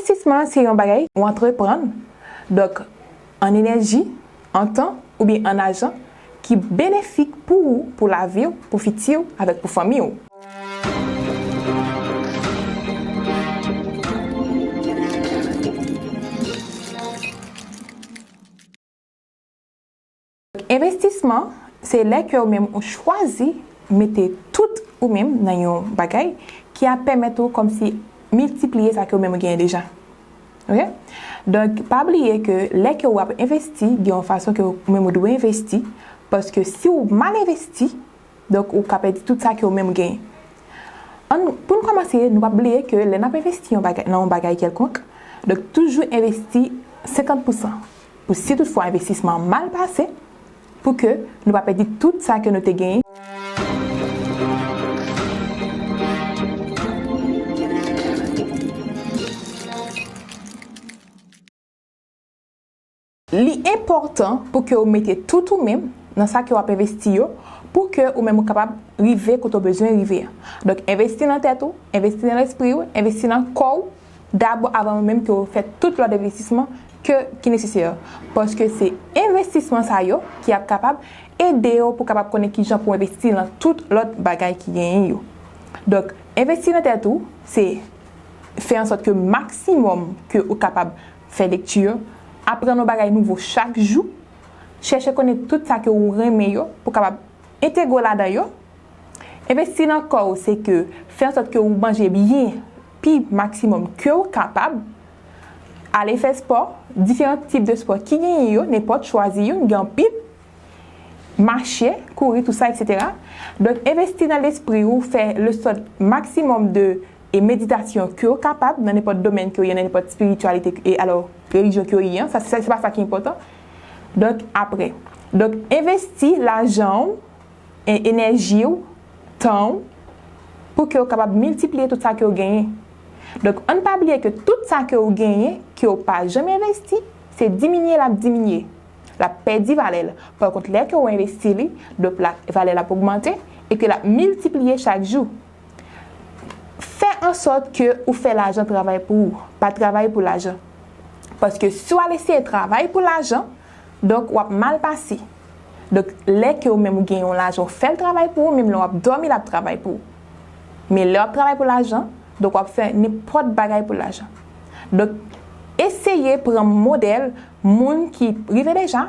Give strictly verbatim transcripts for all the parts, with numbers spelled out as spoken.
Envestisman se yon bagay ou antreprann, donk an enèji, an tan oubyen an lajan ki benefik pou ou, pou lavi w, pou fiti w, avèk pou fanmi w. Envestisman se lè ke ou menm ou chwazi mete tout ou menm nan yon bagay ki ap pèmèt ou kòmsi miltipliye sa ke ou menm ou genyen deja. Ok? Donk, pa bliye ke lè ke w ap envesti, gen yon fason ke ou menm ou dwe envesti, paske si w mal envesti, donk ou ka pèdi tout sa ke ou menm ou genyen. Ann, pou n kòmanse, nou p ap bliye ke lè n ap envesti yon bagay, nan yon bagay kèlkonk, donk toujou envesti senkant pousan. Pou si toutfwa envestisman an mal pase, pou ke nou pa pèdi tout sa ke nou te genyen. Li enpòtan pou ke ou mete tout ou menm nan sa ke w ap envesti yo, pou ke ou menm ou kapab rive kote w bezwen rive a. Donk, envesti nan tèt ou, envesti nan lespri w, envesti nan kò w, dabò avan menm ke w fè tout lòt envestisman ke, ki nesesè. Paske se envestisman sa yo ki ap kapab ede w pou kapab konnen kijan pou w envesti nan tout lòt bagay ki genyen yo. Donk, envesti nan tèt ou, se fè ansòt ke maksimòm ke ou kapab fè lekti, aprann yon bagay nouvo chak jou, chèche konnen tout sa ke ou renmen yo pou kapab entegre w ladan yo. Envesti nan kò w, se ke fè ansòt ke ou manje byen, pi maksimòm ke ou kapab. Ale fè spò, diferan tip de spò ki genyen yo, nenpòt, chwazi youn, gen anpil. Mache, kouri, tout sa, et cetera. Donk, envesti nan lespri ou, fè le sòt maksimòm de e meditasyon ke w kapab, nan nenpòt domèn ke w ye, nan nenpòt espirityalite, e alò, relijyon ke w ye an, sa, sa, se pa sa ki enpòtan. Donk, apre. Donk, envesti lajan w, e, enèji w, tan w, pou ke w kapab miltipliye tout sa ke w genyen. Donk, ann pa bliye ke tout sa ke w genyen, ke w pa janm envesti, se diminye l ap diminye. L ap pèdi valè l. Pa kont, lè ke w envesti li, donk la, valè l ap ogmante e ke l ap miltipliye chak jou. Fè ansòt ke ou fè lajan travay pou ou, pa travay pou lajan. Paske si w al eseye travay pou lajan, donk w ap mal pase. Donk, lè ke ou menm ou gen yon lajan, ou fè l travay pou ou, menm lè w ap dòmi, l ap travay pou ou. Men lè w ap travay pou lajan, donk w ap fè nenpòt bagay pou lajan. Donk, eseye pran modèl moun ki rive deja,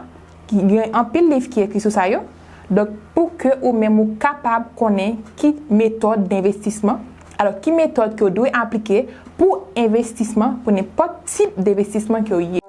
ki gen anpil liv ki ekri sou sa yo. Donk, pou ke ou menm ou kapab konnen ki metòd denvestisman, alò, ki metòd ke w dwe aplike pou envestisman, pou nenpòt tip denvestisman ke w ye.